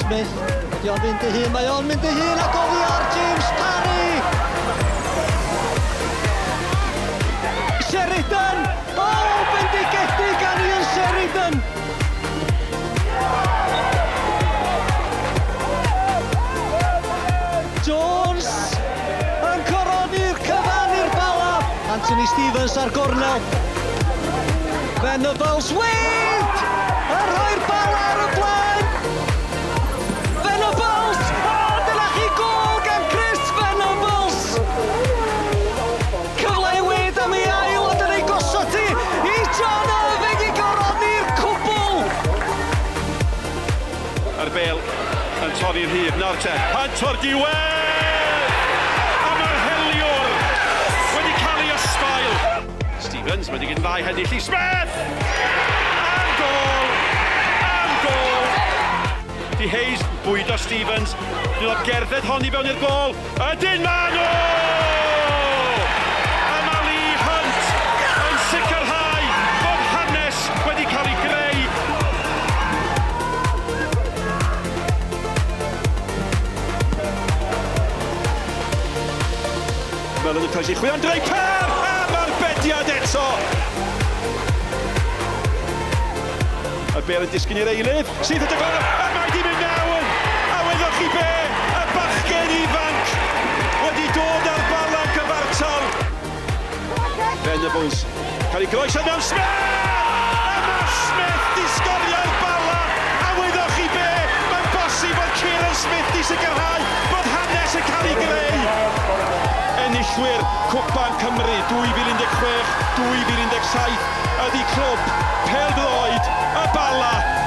Smith, ydy o'n mynd ei hun, mae o'n mynd ei hun ac oddi ar James Parry! Sheridan! O, oh, bendigedig gan Ian Sheridan! Jones yn coroni'r cyfan i'r Bala. Anthony Stevens ar gornel. Venables, Wade! Yn rhoi'r Bala ar y blaen! Venables! O, dyna chi gôl gan Chris Venables! Cyfle i Wade am ei ail, ond yn ei gosod hi i John Irving i goroni'r cwbl! A'r bêl yn torri'r rhif nawr te. Hunt o'r diwedd! A mae'r heliwr wedi cael ei ysbail. Stevens wedi gwneud ddau hennill i Smith! Am gôl! Am gôl! Di Hayes bwydo Stevens. Dwi'n am gerdded hon i fewn i'r gôl. Ydyn ma nhw! A mae Lee Hunt yn sicrhau bod hanes wedi cael ei greu. Melon yn croesi chwilio am Draper! Am arbediad eto! Y bêl yn disgyn i'r eilydd, sydd yn dygol, a mae di mynd mewn! A wyddoch chi be? Y bachgen ifanc wedi dod ar bala'n cyfartal. Venables, cael ei groeso mewn Smith! A mae Smith di sgorio'r bala! A wyddoch chi be? Mae'n bosib bod Kieran Smith di sicrhau bod hanes yn cael ei greu. Enillwyr Cwpan Cymru 2016-2017 ydy clwb pêl-droed y Bala.